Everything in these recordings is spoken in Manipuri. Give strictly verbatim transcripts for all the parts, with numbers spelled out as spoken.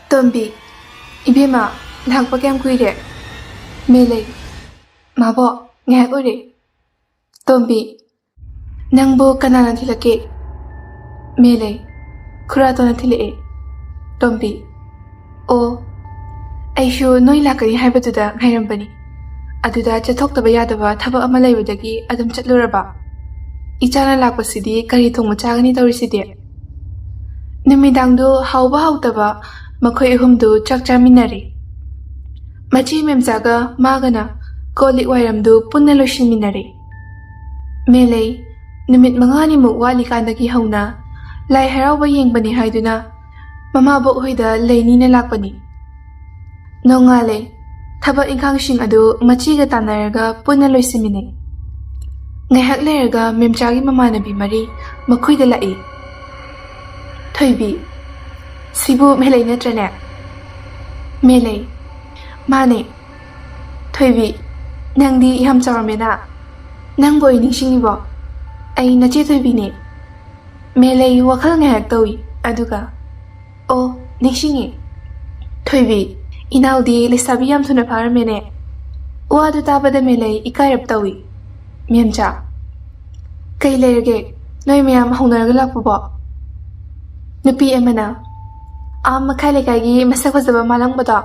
ꯇꯣꯝꯕꯤ, ꯏꯕꯦꯝꯃ, ꯂꯥꯛꯄ ꯀꯌꯥꯝ ꯀꯨꯏꯔꯦ? ꯃꯦꯂꯩ, ꯃꯥꯕꯣꯛ, ꯉꯥꯏꯍꯥꯛ ꯑꯣꯏꯔꯦ꯫ ꯇꯣꯝꯕꯤ, ꯅꯪꯕꯨ ꯀꯅꯥꯅ ꯊꯤꯜꯂꯛꯀꯦ? ꯃꯦꯂꯩ, ꯈꯨꯔꯥꯇꯣꯟꯅ ꯊꯤꯜꯂꯛꯑꯦ꯫ ꯇꯣꯝꯕꯤ, ꯑꯣ, ꯑꯩꯁꯨ ꯅꯣꯏ ꯂꯥꯛꯀꯅꯤ ꯍꯥꯏꯕꯗꯨꯗ ꯉꯥꯏꯔꯝꯕꯅꯤ꯫ ꯑꯗꯨꯗ ꯆꯠꯊꯣꯛꯇꯕ ꯌꯥꯗꯕ ꯊꯕꯛ ꯑꯃ ꯂꯩꯕꯗꯒꯤ ꯑꯗꯨꯝ ꯆꯠꯂꯨꯔꯕ꯫ ꯏꯆꯥꯅ ꯂꯥꯛꯄꯁꯤꯗꯤ ꯀꯔꯤ ꯊꯣꯡꯕ ꯆꯥꯒꯅꯤ ꯇꯧꯔꯤꯁꯤꯗꯤ? ꯅꯨꯃꯤꯗꯥꯡꯗꯨ ꯍꯥꯎꯕ ꯍꯥꯎꯇꯕ ꯃꯈꯣꯏ ꯑꯍꯨꯝꯗꯨ ꯆꯥꯛ ꯆꯥꯃꯤꯟꯅꯔꯦ꯫ ꯃꯆꯦ ꯃꯦꯝꯆꯥꯒ ꯃꯥꯒꯅ ꯀꯣꯜ ꯂꯤꯛ ꯋꯥꯏꯔꯝꯗꯨ ꯄꯨꯟꯅ ꯂꯣꯏꯁꯤꯟꯃꯤꯟꯅꯔꯦ꯫ ꯃꯦꯂꯩ, ꯅꯨꯃꯤꯠ ꯃꯉꯥꯅꯤꯃꯨꯛ ꯋꯥꯠꯂꯤꯀꯥꯟꯗꯒꯤ ꯍꯧꯅ ꯂꯥꯏ ꯍꯔꯥꯎꯕ ꯌꯦꯡꯕꯅꯤ ꯍꯥꯏꯗꯨꯅ ꯃꯃꯥꯕꯣꯛ ꯍꯣꯏꯗ ꯂꯩꯅꯤꯅ ꯂꯥꯛꯄꯅꯤ꯫ ꯅꯣꯡꯉꯥꯜꯂꯦ꯫ ꯊꯕꯛ ꯏꯪꯈꯥꯡꯁꯤꯡ ꯑꯗꯨ ꯃꯆꯦꯒ ꯇꯥꯟꯅꯔꯒ ꯄꯨꯟꯅ ꯂꯣꯏꯁꯤꯟꯃꯤꯟꯅꯩ꯫ ꯉꯥꯏꯍꯥꯛ ꯂꯩꯔꯒ ꯃꯦꯝꯆꯥꯒꯤ ꯃꯃꯥꯟꯅꯕꯤ ꯃꯔꯤ ꯃꯈꯣꯏꯗ ꯂꯥꯛꯏ꯫ ꯊꯣꯏꯕꯤ, ꯁꯤꯕꯨ ꯃꯦꯂꯩ ꯅꯠꯇ꯭ꯔꯅꯦ? ꯃꯦꯂꯩ, ꯃꯥꯅꯦ꯫ ꯊꯣꯏꯕꯤ, ꯅꯪꯗꯤ ꯌꯥꯝ ꯆꯥꯎꯔꯝꯃꯦꯅ꯫ ꯅꯪꯕꯨ ꯑꯩ ꯅꯤꯡꯁꯤꯡꯉꯤꯕꯣ? ꯑꯩ ꯅꯆꯦ ꯊꯣꯏꯕꯤꯅꯦ꯫ ꯃꯦꯂꯩ ꯋꯥꯈꯜ ꯉꯥꯏꯍꯥꯛ ꯇꯧꯏ, ꯑꯗꯨꯒ, ꯑꯣ, ꯅꯤꯡꯁꯤꯡꯉꯤ꯫ ꯊꯣꯏꯕꯤ, ꯏꯅꯥꯎꯗꯤ ꯂꯩꯁꯥꯕꯤ ꯌꯥꯝ ꯊꯨꯅ ꯐꯥꯔꯝꯃꯦꯅꯦ꯫ ꯋꯥꯗꯨ ꯇꯥꯕꯗ ꯃꯦꯂꯩ ꯏꯀꯥꯏꯔꯞ ꯇꯧꯏ꯫ ꯃꯦꯝꯆꯥ, ꯀꯩ ꯂꯩꯔꯒꯦ? ꯅꯣꯏ ꯃꯌꯥꯝ ꯍꯧꯅꯔꯒ ꯂꯥꯛꯄꯕꯣ? ꯅꯨꯄꯤ ꯑꯃꯅ, ꯑꯥ ꯃꯈꯥ ꯂꯩꯀꯥꯏꯒꯤ ꯃꯁꯛ ꯐꯖꯕ ꯃꯥꯂꯪꯕꯗꯣ,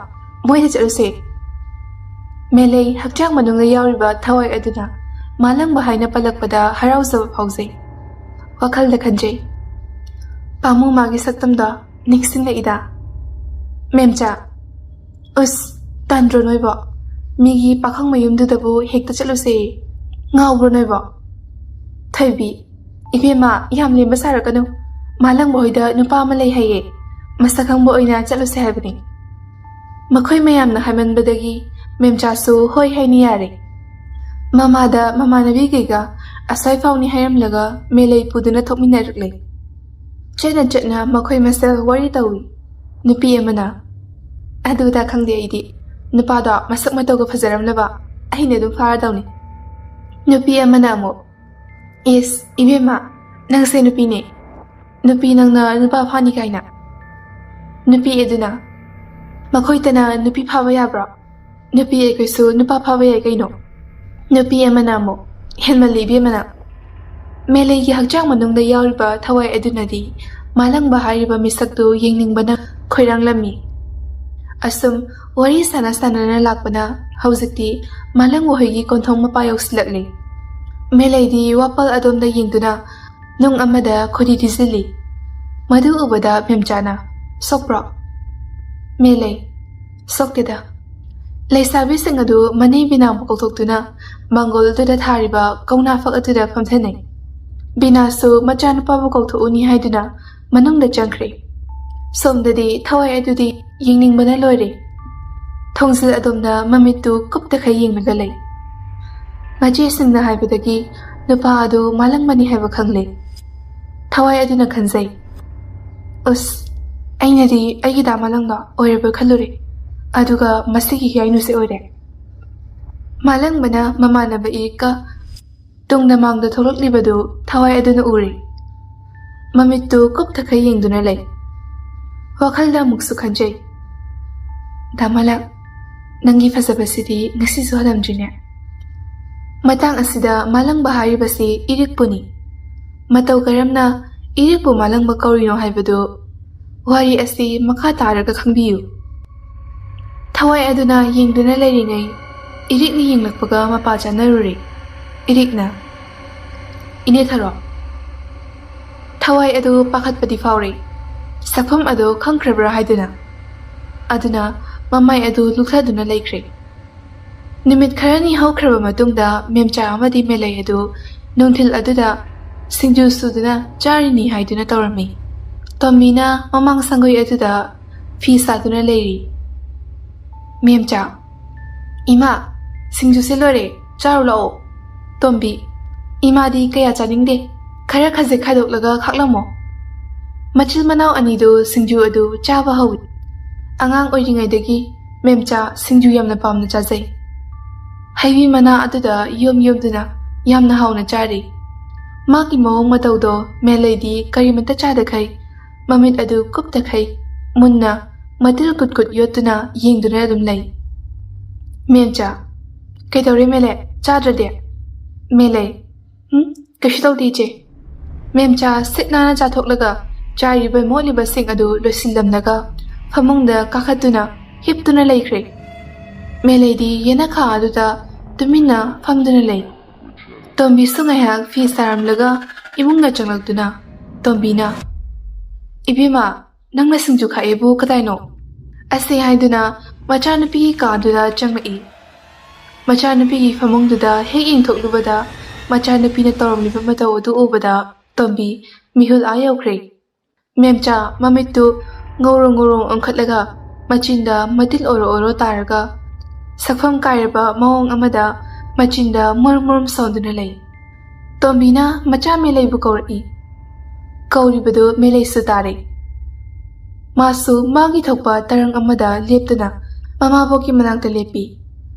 ꯃꯣꯏꯗ ꯆꯠꯂꯨꯁꯦ꯫ ꯃꯦꯂꯩ ꯍꯛꯆꯥꯡ ꯃꯅꯨꯡꯗ ꯌꯥꯎꯔꯤꯕ ꯊꯋꯥꯏ ꯑꯗꯨꯅ ꯃꯥꯂꯪꯕ ꯍꯥꯏꯅ ꯄꯜꯂꯛꯄꯗ ꯍꯔꯥꯎꯖꯕ ꯐꯥꯎꯖꯩ꯫ ꯋꯥꯈꯜꯗ ꯈꯟꯖꯩ, ꯄꯥꯝꯃꯨ ꯃꯥꯒꯤ ꯁꯛꯇꯝꯗꯣ ꯅꯤꯡꯁꯤꯡꯂꯛꯏꯗ꯫ ꯃꯦꯝꯆꯥ, ꯎꯁ, ꯇꯟꯗ꯭ꯔꯣ ꯅꯣꯏꯕꯣ? ꯃꯤꯒꯤ ꯄꯥꯈꯪ ꯃꯌꯨꯝꯗꯨꯗꯕꯨ ꯍꯦꯛꯇ ꯆꯠꯂꯨꯁꯦ꯫ ꯉꯥꯎꯕ꯭ꯔꯣ ꯅꯣꯏꯕꯣ? ꯊꯣꯏꯕꯤ, ꯏꯕꯦꯝꯃ, ꯌꯥꯝ ꯂꯦꯝꯕ ꯁꯥꯔꯛꯀꯅꯨ꯫ ꯃꯥꯂꯪꯕ ꯍꯣꯏꯗ ꯅꯨꯄꯥ ꯑꯃ ꯂꯩ ꯍꯥꯏꯌꯦ꯫ ꯃꯁꯛ ꯈꯪꯕ ꯑꯣꯏꯅ ꯆꯠꯂꯨꯁꯦ ꯍꯥꯏꯕꯅꯤ꯫ ꯃꯈꯣꯏ ꯃꯌꯥꯝꯅ ꯍꯥꯏꯃꯟꯕꯗꯒꯤ ꯃꯦꯝꯆꯥꯁꯨ ꯍꯣꯏ ꯍꯥꯏꯅ ꯌꯥꯔꯦ꯫ ꯃꯃꯥꯗ ꯃꯃꯥꯟꯅꯕꯤꯈꯩꯒ ꯑꯁ꯭ꯋꯥꯏ ꯐꯥꯎꯅꯤ ꯍꯥꯏꯔꯝꯂꯒ ꯃꯦꯂꯩ ꯄꯨꯗꯨꯅ ꯊꯣꯛꯃꯤꯟꯅꯔꯛꯂꯦ꯫ ꯆꯠꯅ ꯆꯠꯅ ꯃꯈꯣꯏ ꯃꯁꯦꯜ ꯋꯥꯔꯤ ꯇꯧꯏ꯫ ꯅꯨꯄꯤ ꯑꯃꯅ, "ꯑꯗꯨꯗ ꯈꯪꯗꯦ ꯑꯩꯗꯤ, ꯅꯨꯄꯥꯗꯣ ꯃꯁꯛ ꯃꯇꯧꯒ ꯐꯖꯔꯝꯂꯕ ꯑꯩꯅ ꯑꯗꯨꯝ ꯐꯥꯔꯗꯧꯅꯤ"꯫ ꯅꯨꯄꯤ ꯑꯃꯅ ꯑꯃꯨꯛ, "ꯏꯁ, ꯏꯕꯦꯝꯃ, ꯅꯪꯁꯦ ꯅꯨꯄꯤꯅꯦ꯫ ꯅꯨꯄꯤ ꯅꯪꯅ ꯅꯨꯄꯥ ꯐꯥꯅꯤ ꯀꯥꯏꯅ"꯫ ꯅꯨꯄꯤ ꯑꯗꯨꯅ, ꯃꯈꯣꯏꯇꯅ ꯅꯨꯄꯤ ꯐꯥꯕ ꯌꯥꯕ꯭ꯔꯣ? ꯅꯨꯄꯤ ꯑꯩꯈꯣꯏꯁꯨ ꯅꯨꯄꯥ ꯐꯥꯕ ꯌꯥꯏ ꯀꯩꯅꯣ꯫ ꯅꯨꯄꯤ ꯑꯃꯅ ꯑꯃꯨꯛ, "ꯍꯦꯟꯃꯜꯂꯤ ꯏꯕꯦꯝꯃꯅ"꯫ ꯃꯦꯂꯩꯒꯤ ꯍꯛꯆꯥꯡ ꯃꯅꯨꯡꯗ ꯌꯥꯎꯔꯤꯕ ꯊꯋꯥꯏ ꯑꯗꯨꯅꯗꯤ ꯃꯥꯂꯪꯕ ꯍꯥꯏꯔꯤꯕ ꯃꯤꯁꯛꯇꯨ ꯌꯦꯡꯅꯤꯡꯕꯅ ꯈꯣꯏꯔꯥꯡꯂꯝꯃꯤ꯫ ꯑꯁꯨꯝ ꯋꯥꯔꯤ ꯁꯥꯟꯅ ꯁꯥꯟꯅꯅ ꯂꯥꯛꯄꯅ ꯍꯧꯖꯤꯛꯇꯤ ꯃꯥꯂꯪꯕ ꯍꯣꯏꯒꯤ ꯀꯣꯟꯊꯣꯡ ꯃꯄꯥ ꯌꯧꯁꯤꯜꯂꯛꯂꯤ꯫ ꯃꯦꯂꯩꯗꯤ ꯋꯥꯄꯜ ꯑꯗꯣꯝꯗ ꯌꯦꯡꯗꯨꯅ ꯅꯨꯡ ꯑꯃꯗ ꯈꯨꯗꯤ ꯊꯤꯖꯤꯜꯂꯤ꯫ ꯃꯗꯨ ꯎꯕꯗ ꯃꯦꯝꯆꯥꯅ, "ꯁꯣꯛꯄ꯭ꯔꯣ?" ꯃꯦꯂꯩ, "ꯁꯣꯛꯇꯦꯗ"꯫ ꯂꯩꯁꯥꯕꯤꯁꯤꯡ ꯑꯗꯨ ꯃꯅꯦ ꯕꯤꯅꯥꯕꯨ ꯀꯧꯊꯣꯛꯇꯨꯅ ꯃꯥꯡꯒꯣꯜ ꯑꯗꯨꯗ ꯊꯥꯔꯤꯕ ꯀꯧꯅꯥ ꯐꯛ ꯑꯗꯨꯗ ꯐꯝꯊꯅꯩ꯫ ꯕꯤꯅꯥꯁꯨ ꯃꯆꯥꯅꯨꯄꯥꯕꯨ ꯀꯧꯊꯣꯛꯎꯅꯤ ꯍꯥꯏꯗꯨꯅ ꯃꯅꯨꯡꯗ ꯆꯪꯈ꯭ꯔꯦ꯫ ꯁꯣꯝꯗꯗꯤ ꯊꯋꯥꯏ ꯑꯗꯨꯗꯤ ꯌꯦꯡꯅꯤꯡꯕꯅ ꯂꯣꯏꯔꯦ꯫ ꯊꯣꯡꯖꯤꯜ ꯑꯗꯣꯝꯗ ꯃꯃꯤꯠꯇꯨ ꯀꯨꯞꯇꯈꯩ ꯌꯦꯡꯂꯒ ꯂꯩ꯫ ꯃꯆꯦꯁꯤꯡꯅ ꯍꯥꯏꯕꯗꯒꯤ ꯅꯨꯄꯥ ꯑꯗꯨ ꯃꯥꯂꯪꯕꯅꯤ ꯍꯥꯏꯕ ꯈꯪꯂꯦ꯫ ꯊꯋꯥꯏ ꯑꯗꯨꯅ ꯈꯟꯖꯩ, "ꯎꯁ, ꯑꯩꯅꯗꯤ ꯑꯩꯒꯤ ꯗꯥ ꯃꯥꯂꯪꯕ ꯑꯣꯏꯔꯕ ꯈꯜꯂꯨꯔꯦ, ꯑꯗꯨꯒ ꯃꯁꯤꯒꯤ ꯌꯥꯏꯅꯨꯁꯦ ꯑꯣꯏꯔꯦ"꯫ ꯃꯥꯂꯪꯕꯅ ꯃꯃꯥꯟꯅꯕ ꯏꯌꯦꯛꯀ ꯇꯨꯡꯗ ꯃꯥꯡꯗ ꯊꯣꯛꯂꯛꯂꯤꯕꯗꯨ ꯊꯋꯥꯏ ꯑꯗꯨꯅ ꯎꯔꯦ꯫ ꯃꯃꯤꯠꯇꯨ ꯀꯨꯞꯊꯈꯩ ꯌꯦꯡꯗꯨꯅ ꯂꯩ꯫ ꯋꯥꯈꯜꯗ ꯑꯃꯨꯛꯁꯨ ꯈꯟꯖꯩ, "ꯗꯥ ꯃꯥꯂꯪ, ꯅꯪꯒꯤ ꯐꯖꯕꯁꯤꯗꯤ ꯉꯁꯤꯁꯨ ꯍꯜꯂꯝꯗ꯭ꯔꯤꯅꯦ"꯫ ꯃꯇꯥꯡ ꯑꯁꯤꯗ ꯃꯥꯂꯪꯕ ꯍꯥꯏꯔꯤꯕꯁꯤ ꯏꯔꯤꯛꯄꯨꯅꯤ꯫ ꯃꯇꯧ ꯀꯔꯝꯅ ꯏꯔꯤꯛꯄꯨ ꯃꯥꯂꯪꯕ ꯀꯧꯔꯤꯅꯣ ꯍꯥꯏꯕꯗꯨ ꯋꯥꯔꯤ ꯑꯁꯤ ꯃꯈꯥ ꯇꯥꯔꯒ ꯈꯪꯕꯤꯌꯨ꯫ ꯊꯋꯥꯏ ꯑꯗꯨꯅ ꯌꯦꯡꯗꯨꯅ ꯂꯩꯔꯤꯉꯩ ꯏꯔꯤꯛꯅ ꯌꯦꯡꯂꯛꯄꯒ ꯃꯄꯥ ꯆꯥꯅꯔꯨꯔꯦ꯫ ꯏꯔꯤꯛꯅ, "ꯏꯅꯦ ꯊꯔꯣ"꯫ ꯊꯋꯥꯏ ꯑꯗꯨ ꯄꯥꯈꯠꯄꯗꯤ ꯐꯥꯎꯔꯦ꯫ ꯁꯛꯐꯝ ꯑꯗꯨ ꯈꯪꯈ꯭ꯔꯕ꯭ꯔꯥ ꯍꯥꯏꯗꯨꯅ꯫ ꯑꯗꯨꯅ ꯃꯃꯥꯏ ꯑꯗꯨ ꯂꯨꯛꯊꯗꯨꯅ ꯂꯩꯈ꯭ꯔꯦ꯫ ꯅꯨꯃꯤꯠ ꯈꯔꯅꯤ ꯍꯧꯈ꯭ꯔꯕ ꯃꯇꯨꯡꯗ ꯃꯦꯝꯆꯥ ꯑꯃꯗꯤ ꯃꯦꯂꯩ ꯑꯗꯨ ꯅꯨꯡꯊꯤꯜ ꯑꯗꯨꯗ ꯁꯤꯡꯖꯨ ꯁꯨꯗꯨꯅ ꯆꯥꯔꯤꯅꯤ ꯍꯥꯏꯗꯨꯅ ꯇꯧꯔꯝꯃꯤ꯫ ꯇꯣꯝꯕꯤꯅ ꯃꯃꯥꯡ ꯁꯪꯒꯣꯏ ꯑꯗꯨꯗ ꯐꯤ ꯁꯥꯗꯨꯅ ꯂꯩꯔꯤ꯫ ꯃꯦꯝꯆꯥ, "ꯏꯃꯥ, ꯁꯤꯡꯖꯨꯁꯦ ꯂꯣꯏꯔꯦ, ꯆꯥꯔꯨ ꯂꯥꯛꯑꯣ"꯫ ꯇꯣꯝꯕꯤ, "ꯏꯃꯥꯗꯤ ꯀꯌꯥ ꯆꯥꯅꯤꯡꯗꯦ, ꯈꯔ ꯈꯖꯤꯛ ꯈꯥꯏꯗꯣꯛꯂꯒ ꯈꯥꯛꯂꯝꯃꯣ"꯫ ꯃꯆꯤꯜ ꯃꯅꯥꯎ ꯑꯅꯤꯗꯨ ꯁꯤꯡꯖꯨ ꯑꯗꯨ ꯆꯥꯕ ꯍꯧꯏ꯫ ꯑꯉꯥꯡ ꯑꯣꯏꯔꯤꯉꯩꯗꯒꯤ ꯃꯦꯝꯆꯥ ꯁꯤꯡꯖꯨ ꯌꯥꯝꯅ ꯄꯥꯝꯅ ꯆꯥꯖꯩ꯫ ꯍꯩꯕꯤ ꯃꯅꯥ ꯑꯗꯨꯗ ꯌꯣꯝ ꯌꯣꯝꯗꯨꯅ ꯌꯥꯝꯅ ꯍꯥꯎꯅ ꯆꯥꯔꯤ꯫ ꯃꯥꯒꯤ ꯃꯑꯣꯡ ꯃꯇꯧꯗꯣ ꯃꯦꯂꯩꯗꯤ ꯀꯔꯤꯃꯠꯇ ꯆꯥꯗꯈꯩ ꯃꯃꯤꯠ ꯑꯗꯨ ꯀꯨꯞꯇꯈꯩ ꯃꯨꯟꯅ ꯃꯇꯤꯜ ꯀꯨꯠ ꯀꯨꯠ ꯌꯣꯠꯇꯨꯅ ꯌꯦꯡꯗꯨꯅ ꯑꯗꯨꯝ ꯂꯩ꯫ "ꯃꯦꯝꯆꯥ, ꯀꯩꯗꯧꯔꯦ ꯃꯦꯂꯩ? ꯆꯥꯗ꯭ꯔꯗꯤ?" "ꯃꯦꯂꯩ, ꯎꯝ, ꯀꯩꯁꯨ ꯇꯧꯗꯦ ꯏꯆꯦ꯫" ꯃꯦꯝꯆꯥ ꯁꯤꯠ ꯅꯥꯟꯅ ꯆꯥꯊꯣꯛꯂꯒ ꯆꯥꯏꯔꯤꯕ ꯃꯣꯠꯂꯤꯕꯁꯤꯡ ꯑꯗꯨ ꯂꯣꯏꯁꯤꯜꯂꯝꯂꯒ ꯐꯃꯨꯡꯗ ꯀꯥꯈꯠꯇꯨꯅ ꯍꯤꯞꯇꯨꯅ ꯂꯩꯈ꯭ꯔꯦ꯫ ꯃꯦꯂꯩꯗꯤ ꯌꯦꯅꯈꯥ ꯑꯗꯨꯗ ꯇꯨꯃꯤꯟꯅ ꯐꯝꯗꯨꯅ ꯂꯩ꯫ ꯇꯣꯝꯕꯤꯁꯨ ꯉꯥꯏꯍꯥꯛ ꯐꯤ ꯁꯥꯔꯝꯂꯒ ꯏꯃꯨꯡꯗ ꯆꯪꯂꯛꯇꯨꯅ ꯇꯣꯝꯕꯤꯅ, "ꯏꯕꯦꯝꯃ, ꯅꯪꯅ ꯁꯤꯡꯖꯨ ꯈꯥꯛꯑꯦꯕꯨ ꯀꯗꯥꯏꯅꯣ?" ꯑꯁꯤ ꯍꯥꯏꯗꯨꯅ ꯃꯆꯥꯅꯨꯄꯤꯒꯤ ꯀꯥꯗꯨꯗ ꯆꯪꯂꯛꯏ꯫ ꯃꯆꯥꯅꯨꯄꯤꯒꯤ ꯐꯃꯨꯡꯗꯨꯗ ꯍꯦꯛ ꯌꯦꯡꯊꯣꯛꯂꯨꯕꯗ, ꯃꯆꯥꯅꯨꯄꯤꯅ ꯇꯧꯔꯝꯂꯤꯕ ꯃꯇꯧ ꯑꯗꯨ ꯎꯕꯗ ꯇꯣꯝꯕꯤ ꯃꯤꯍꯨꯜ ꯑꯥ ꯌꯧꯈ꯭ꯔꯦ꯫ ꯃꯦꯝꯆꯥ ꯃꯃꯤꯠꯇꯨ ꯉꯧꯔꯣꯡ ꯉꯧꯔꯣꯡ ꯑꯣꯟꯈꯠꯂꯒ, ꯃꯆꯤꯟꯗ ꯃꯇꯤꯜ ꯑꯣꯔꯣ ꯑꯣꯔꯣ ꯇꯥꯔꯒ, ꯁꯛꯐꯝ ꯀꯥꯏꯔꯕ ꯃꯑꯣꯡ ꯑꯃꯗ ꯃꯆꯤꯟꯗ ꯃꯨꯔꯨꯝ ꯃꯨꯔꯨꯝ ꯁꯣꯟꯗꯨꯅ ꯂꯩ꯫ ꯇꯣꯝꯕꯤꯅ ꯃꯆꯥ ꯃꯦꯂꯩꯕꯨ ꯀꯧꯔꯛꯏ꯫ ꯀꯧꯔꯤꯕꯗꯨ ꯃꯦꯂꯩꯁꯨ ꯇꯥꯔꯦ꯫ ꯃꯥꯁꯨ ꯃꯥꯒꯤ ꯊꯣꯛꯄ ꯇꯔꯪ ꯑꯃꯗ ꯂꯦꯞꯇꯨꯅ ꯃꯃꯥꯕꯣꯛꯀꯤ ꯃꯅꯥꯛꯇ ꯂꯦꯞꯄꯤ꯫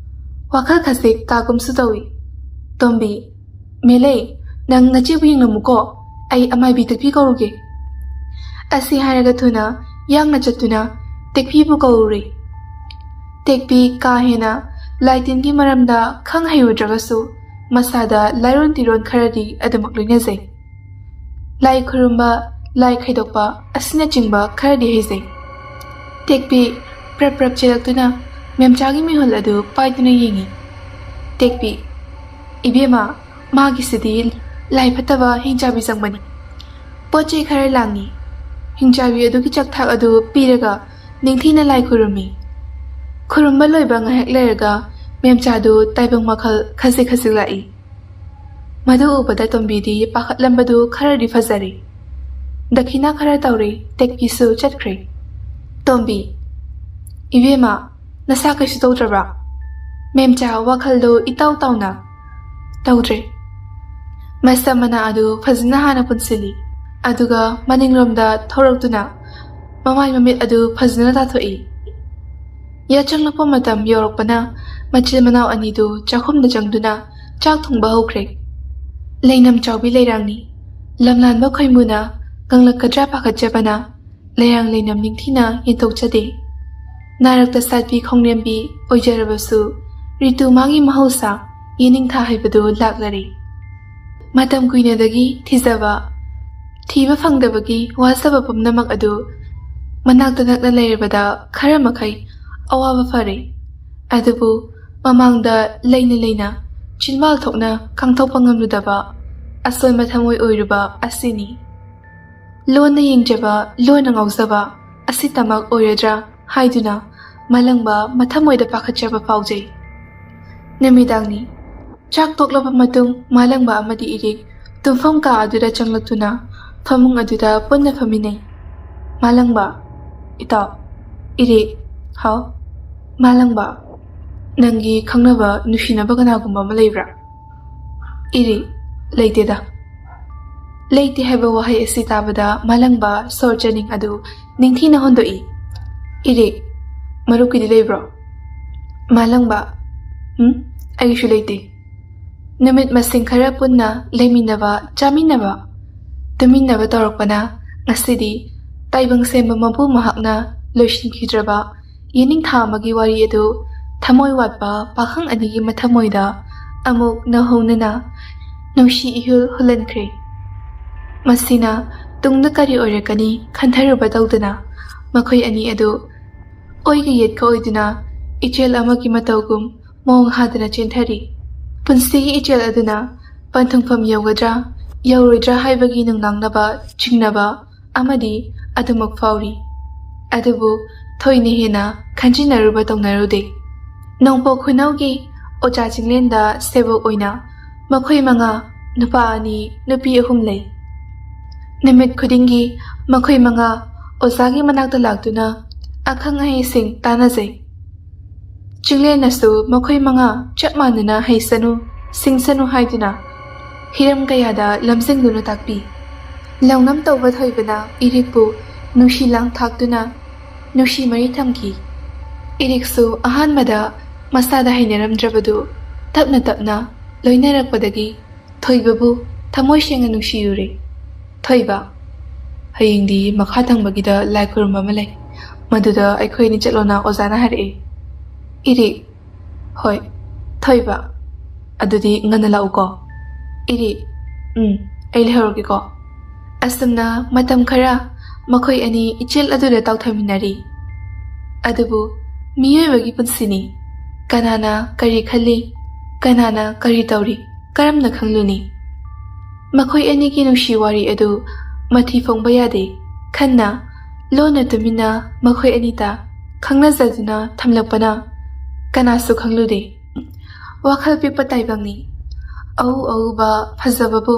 ꯋꯥꯈꯜ ꯈꯖꯤꯛ ꯀꯥꯒꯨꯝꯁꯨ ꯇꯧꯏ꯫ ꯇꯣꯝꯕꯤ, "ꯃꯦꯂꯩ, ꯅꯪ ꯅꯆꯦꯕꯨ ꯌꯦꯡꯂꯝꯃꯨꯀꯣ, ꯑꯩ ꯑꯃꯥꯏꯕꯤ ꯇꯦꯛꯄꯤ ꯀꯧꯔꯨꯒꯦ꯫" ꯑꯁꯤ ꯍꯥꯏꯔꯒ ꯊꯨꯅ ꯌꯥꯡꯅ ꯆꯠꯇꯨꯅ ꯇꯦꯛꯄꯤꯕꯨ ꯀꯧꯔꯨꯔꯦ꯫ ꯇꯦꯛꯄꯤ ꯀꯥ ꯍꯦꯟꯅ ꯂꯥꯏ ꯇꯤꯟꯒꯤ ꯃꯔꯝꯗ ꯈꯪ ꯍꯩꯔꯨꯗ꯭ꯔꯒꯁꯨ ꯃꯁꯥꯗ ꯂꯥꯏꯔꯣꯟ ꯇꯤꯔꯣꯟ ꯈꯔꯗꯤ ꯑꯗꯨꯃꯛ ꯂꯣꯏꯅꯖꯩ꯫ ꯂꯥꯏ ꯈꯨꯔꯨꯝꯕ, ꯂꯥꯏ ꯈꯥꯏꯗꯣꯛꯄ ꯑꯁꯤꯅꯆꯤꯡꯕ ꯈꯔꯗꯤ ꯍꯩꯖꯩ꯫ ꯇꯦꯛꯄꯤ ꯄ꯭ꯔꯞ ꯄ꯭ꯔꯞ ꯆꯦꯜꯂꯛꯇꯨꯅ ꯃꯦꯝꯆꯥꯒꯤ ꯃꯤꯍꯨꯜ ꯑꯗꯨ ꯄꯥꯏꯗꯨꯅ ꯌꯦꯡꯏ꯫ ꯇꯦꯛꯄꯤ, "ꯏꯕꯦꯝꯃ, ꯃꯥꯒꯤꯁꯤꯗꯤ ꯂꯥꯏ ꯐꯠꯇꯕ ꯍꯤꯡꯆꯥꯕꯤ ꯆꯪꯕꯅꯤ꯫" ꯄꯣꯠ ꯆꯩ ꯈꯔ ꯂꯥꯡꯏ꯫ ꯍꯤꯡꯆꯥꯕꯤ ꯑꯗꯨꯒꯤ ꯆꯥꯛꯊꯥꯛ ꯑꯗꯨ ꯄꯤꯔꯒ ꯅꯤꯡꯊꯤꯅ ꯂꯥꯏ ꯈꯨꯔꯨꯝꯃꯤ꯫ ꯈꯨꯔꯨꯝꯕ ꯂꯣꯏꯕ ꯉꯥꯏꯍꯥꯛ ꯂꯩꯔꯒ ꯃꯦꯝꯆꯥꯗꯨ ꯇꯥꯏꯕꯪ ꯃꯈꯜ ꯈꯖꯤꯛ ꯈꯖꯤꯛ ꯂꯥꯛꯏ꯫ ꯃꯗꯨ ꯎꯕꯗ ꯇꯣꯝꯕꯤꯗꯤ ꯄꯥꯈꯠꯂꯝꯕꯗꯨ ꯈꯔꯗꯤ ꯐꯖꯔꯦ꯫ ꯗꯈꯤꯅꯥ ꯈꯔ ꯇꯧꯔꯦ, ꯇꯦꯛꯄꯤꯁꯨ ꯆꯠꯈ꯭ꯔꯦ꯫ ꯇꯣꯝꯕꯤ, "ꯏꯕꯦꯝꯃ, ꯅꯁꯥ ꯀꯩꯁꯨ ꯇꯧꯗ꯭ꯔꯕ꯭ꯔꯥ?" ꯃꯦꯝꯆꯥ ꯋꯥꯈꯜꯗꯨ ꯏꯇꯥꯎ ꯇꯥꯎꯅ, "ꯇꯧꯗ꯭ꯔꯦ꯫" ꯃꯁꯝ ꯃꯅꯥ ꯑꯗꯨ ꯐꯖꯅ ꯍꯥꯟꯅ ꯄꯨꯟꯁꯤꯜꯂꯤ꯫ ꯑꯗꯨꯒ ꯃꯅꯤꯡꯂꯣꯝꯗ ꯊꯧꯔꯛꯇꯨꯅ ꯃꯃꯥꯏ ꯃꯃꯤꯠ ꯑꯗꯨ ꯐꯖꯅ ꯇꯥꯊꯣꯛꯏ꯫ ꯌꯥꯆꯪꯂꯛꯄ ꯃꯇꯝ ꯌꯧꯔꯛꯄꯅ ꯃꯆꯤꯟ ꯃꯅꯥꯎ ꯑꯅꯤꯗꯨ ꯆꯥꯛꯈꯨꯝꯗ ꯆꯪꯗꯨꯅ ꯆꯥꯛ ꯊꯣꯡꯕ ꯍꯧꯈ꯭ꯔꯦ꯫ ꯂꯩꯅꯝ ꯆꯥꯎꯕꯤ ꯂꯩꯔꯥꯡꯅꯤ꯫ ꯂꯝꯂꯥꯟꯕ ꯈꯣꯏꯃꯨꯅ ꯉꯪꯂꯛꯀꯗ꯭ꯔꯥ ꯄꯥꯈꯠꯆꯕꯅ ꯂꯩꯔꯥꯡ ꯂꯩꯅꯝ ꯅꯤꯡꯊꯤꯅ ꯌꯦꯟꯊꯣꯛꯆꯗꯦ꯫ ꯅꯥꯔꯛꯇ ꯁꯥꯠꯄꯤ ꯈꯣꯡꯂꯦꯝꯕꯤ ꯑꯣꯏꯖꯔꯕꯁꯨ, ꯔꯤꯇꯨ ꯃꯥꯒꯤ ꯃꯍꯧꯁꯥ ꯌꯦꯅꯤꯡꯊꯥ ꯍꯥꯏꯕꯗꯨ ꯂꯥꯛꯂꯔꯦ꯫ ꯃꯇꯝ ꯀꯨꯏꯅꯗꯒꯤ ꯊꯤꯖꯕ, ꯊꯤꯕ ꯐꯪꯗꯕꯒꯤ ꯋꯥꯖꯕ ꯄꯨꯝꯅꯃꯛ ꯑꯗꯨ ꯃꯅꯥꯛꯇ ꯅꯛꯅ ꯂꯩꯔꯕꯗ ꯈꯔ ꯃꯈꯩ ꯑꯋꯥꯕ ꯐꯔꯦ꯫ ꯑꯗꯨꯕꯨ ꯃꯃꯥꯡꯗ ꯂꯩꯅ ꯂꯩꯅ ꯆꯤꯟꯕꯥꯜ ꯊꯣꯛꯅ ꯀꯥꯡꯊꯣꯛꯄ ꯉꯝꯂꯨꯗꯕ ꯑꯁꯣꯟꯕ ꯊꯃꯣꯏ ꯑꯣꯏꯔꯨꯕ ꯑꯁꯤꯅꯤ꯫ ꯂꯣꯟꯅ ꯌꯦꯡꯖꯕ, ꯂꯣꯟꯅ ꯉꯥꯎꯖꯕ ꯑꯁꯤꯇꯃꯛ ꯑꯣꯏꯔꯗ꯭ꯔꯥ ꯍꯥꯏꯗꯨꯅ ꯃꯥꯂꯪꯕ ꯃꯊꯃꯣꯏꯗ ꯄꯥꯈꯠꯆꯕ ꯐꯥꯎꯖꯩ꯫ ꯅꯨꯃꯤꯗꯥꯡꯅꯤ꯫ ꯆꯥꯛ ꯇꯣꯛꯂꯕ ꯃꯇꯨꯡ ꯃꯥꯂꯪꯕ ꯑꯃꯗꯤ ꯏꯔꯤꯛ ꯇꯨꯝꯐꯝ ꯀꯥ ꯑꯗꯨꯗ ꯆꯪꯂꯛꯇꯨꯅ ꯐꯃꯨꯡ ꯑꯗꯨꯗ ꯄꯨꯟꯅ ꯐꯝꯃꯤꯟꯅꯩ꯫ ꯃꯥꯂꯪꯕ, "ꯏꯇꯥꯎ꯫" ꯏꯔꯤꯛ, "ꯍꯥꯎ?" ꯃꯥꯂꯪꯕ, "ꯅꯪꯒꯤ ꯈꯪꯅꯕ ꯅꯨꯡꯁꯤꯅꯕ ꯀꯅꯥꯒꯨꯝꯕ ꯑꯃ ꯂꯩꯕ꯭ꯔꯥ?" ꯏꯔꯤꯛ, "ꯂꯩꯇꯦꯗ꯫" ꯂꯩꯇꯦ ꯍꯥꯏꯕ ꯋꯥꯍꯩ ꯑꯁꯤ ꯇꯥꯕꯗ ꯃꯥꯂꯪꯕ ꯁꯣꯔ ꯆꯥꯅꯤꯡ ꯑꯗꯨ ꯅꯤꯡꯊꯤꯅ ꯍꯣꯟꯗꯣꯛꯏ꯫ ꯏꯔꯤꯛ, "ꯃꯔꯨꯞꯀꯤꯗꯤ ꯂꯩꯕ꯭ꯔꯣ?" ꯃꯥꯂꯪꯕ, "ꯎꯝ, ꯑꯩꯒꯤꯁꯨ ꯂꯩꯇꯦ꯫ ꯅꯨꯃꯤꯠ ꯃꯁꯤꯡ ꯈꯔ ꯄꯨꯟꯅ ꯂꯩꯃꯤꯟꯅꯕ, ꯆꯥꯃꯤꯟꯅꯕ, ꯇꯨꯃꯤꯟꯅꯕ ꯇꯧꯔꯛꯄꯅ ꯉꯁꯤꯗꯤ ꯇꯥꯏꯕꯪ ꯁꯦꯝꯕ ꯃꯄꯨ ꯃꯍꯥꯛꯅ ꯂꯣꯏꯁꯤꯟꯈꯤꯗ꯭ꯔꯕ ꯌꯦꯅꯤꯡꯊꯥ ꯑꯃꯒꯤ ꯋꯥꯔꯤ ꯑꯗꯨ ꯊꯃꯣꯏ ꯋꯥꯠꯄ ꯄꯥꯈꯪ ꯑꯅꯤꯒꯤ ꯃꯊꯃꯣꯏꯗ ꯑꯃꯨꯛ ꯅꯧꯍꯧꯅꯅ ꯅꯨꯡꯁꯤ ꯏꯍꯨꯜ ꯍꯨꯜꯍꯟꯈ꯭ꯔꯦ꯫ ꯃꯁꯤꯅ ꯇꯨꯡꯗ ꯀꯔꯤ ꯑꯣꯏꯔꯛꯀꯅꯤ ꯈꯟꯊꯔꯨꯕ ꯇꯧꯗꯅ ꯃꯈꯣꯏ ꯑꯅꯤ ꯑꯗꯨ ꯑꯣꯏꯒ ꯌꯦꯠꯀ ꯑꯣꯏꯗꯨꯅ ꯏꯆꯦꯜ ꯑꯃꯒꯤ ꯃꯇꯧꯒꯨꯝ ꯃꯑꯣꯡ ꯍꯥꯗꯅ ꯆꯦꯟꯊꯔꯤ꯫ ꯄꯨꯟꯁꯤꯒꯤ ꯏꯆꯦꯜ ꯑꯗꯨꯅ ꯄꯟꯊꯨꯡꯐꯝ ꯌꯧꯒꯗ꯭ꯔꯥ ꯌꯧꯔꯣꯏꯗ꯭ꯔꯥ ꯍꯥꯏꯕꯒꯤ ꯅꯨꯡꯅꯥꯡꯅꯕ, ꯆꯤꯡꯅꯕ ꯑꯃꯗꯤ ꯑꯗꯨꯃꯛ ꯐꯥꯎꯔꯤ꯫ ꯑꯗꯨꯕꯨ ꯊꯣꯏꯅ ꯍꯦꯟꯅ ꯈꯟꯖꯤꯟꯅꯔꯨꯕ ꯇꯧꯅꯔꯨꯗꯦ꯫ ꯅꯣꯡꯄꯣꯛ ꯈꯨꯅꯧꯒꯤ ꯑꯣꯖꯥ ꯆꯤꯡꯂꯦꯟꯗ ꯁꯦꯕꯣꯛ ꯑꯣꯏꯅ ꯃꯈꯣꯏ ꯃꯉꯥ, ꯅꯨꯄꯥ ꯑꯅꯤ, ꯅꯨꯄꯤ ꯑꯍꯨꯝ ꯂꯩ꯫ ꯅꯨꯃꯤꯠ ꯈꯨꯗꯤꯡꯒꯤ ꯃꯈꯣꯏ ꯃꯉꯥ ꯑꯣꯖꯥꯒꯤ ꯃꯅꯥꯛꯇ ꯂꯥꯛꯇꯨꯅ ꯑꯈꯪ ꯑꯍꯩꯁꯤꯡ ꯇꯥꯟꯅꯖꯩ꯫ ꯆꯤꯡꯂꯦꯟꯅꯁꯨ ꯃꯈꯣꯏ ꯃꯉꯥ ꯆꯞ ꯃꯥꯟꯅꯅ ꯍꯩꯁꯅꯨ, ꯁꯤꯡꯁꯅꯨ ꯍꯥꯏꯗꯨꯅ ꯍꯤꯔꯝ ꯀꯌꯥꯗ ꯂꯝꯖꯤꯡꯗꯨꯅ ꯇꯥꯛꯄꯤ꯫ ꯂꯧꯅꯝ ꯇꯧꯕ ꯊꯣꯏꯕꯅ ꯏꯔꯤꯛꯄꯨ ꯅꯨꯡꯁꯤ ꯂꯥꯡ ꯊꯥꯛꯇꯨꯅ ꯅꯨꯡꯁꯤ ꯃꯔꯤ ꯊꯝꯈꯤ꯫ ꯏꯔꯤꯛꯁꯨ ꯑꯍꯥꯟꯕꯗ ꯃꯁꯥꯗ ꯍꯩꯅꯔꯝꯗ꯭ꯔꯕꯗꯨ ꯇꯞꯅ ꯇꯞꯅ ꯂꯣꯏꯅꯔꯛꯄꯗꯒꯤ ꯊꯣꯏꯕꯕꯨ ꯊꯃꯣꯏ ꯁꯦꯡꯅ ꯅꯨꯡꯁꯤꯔꯨꯔꯦ꯫ ꯊꯣꯏꯕ, ꯍꯌꯦꯡꯗꯤ ꯃꯈꯥ ꯊꯪꯕꯒꯤꯗ ꯂꯥꯏ ꯈꯨꯔꯨꯝꯕ ꯑꯃ ꯂꯩ, ꯃꯗꯨꯗ ꯑꯩꯈꯣꯏ ꯑꯅꯤ ꯆꯠꯂꯣꯅ ꯑꯣꯖꯥꯅ ꯍꯥꯏꯔꯛꯑꯦ꯫ ꯏꯔꯤ, ꯍꯣꯏ꯫ ꯊꯣꯏꯕ, ꯑꯗꯨꯗꯤ ꯉꯟꯅ ꯂꯥꯛꯎꯀꯣ꯫ ꯏꯔꯤ, ꯎꯝ, ꯑꯩ ꯂꯩꯍꯧꯔꯒꯦꯀꯣ꯫ ꯑꯁꯨꯝꯅ ꯃꯇꯝ ꯈꯔ ꯃꯈꯣꯏ ꯑꯅꯤ ꯏꯆꯦꯜ ꯑꯗꯨꯗ ꯇꯥꯎꯊꯃꯤꯟꯅꯔꯤ꯫ ꯑꯗꯨꯕꯨ ꯃꯤꯑꯣꯏꯕꯒꯤ ꯄꯨꯟꯁꯤꯅꯤ꯫ ꯀꯅꯥꯅ ꯀꯔꯤ ꯈꯜꯂꯤ, ꯀꯅꯥꯅ ꯀꯔꯤ ꯇꯧꯔꯤ, ꯀꯔꯝꯅ ꯈꯪꯂꯨꯅꯤ? ꯃꯈꯣꯏ ꯑꯅꯤꯒꯤ ꯅꯨꯡꯁꯤ ꯋꯥꯔꯤ ꯑꯗꯨ ꯃꯊꯤ ꯐꯣꯡꯕ ꯌꯥꯗꯦ꯫ ꯈꯟꯅ, ꯂꯣꯟꯅ ꯇꯨꯃꯤꯟꯅ ꯃꯈꯣꯏ ꯑꯅꯤꯇ ꯈꯪꯅꯖꯗꯨꯅ ꯊꯝꯂꯛꯄꯅ ꯀꯅꯥꯁꯨ ꯈꯪꯂꯨꯗꯦ꯫ ꯋꯥꯈꯜ ꯄꯤꯛꯄ ꯇꯥꯏꯕꯪꯅꯤ꯫ ꯑꯎ ꯑꯎꯕ ꯐꯖꯕꯕꯨ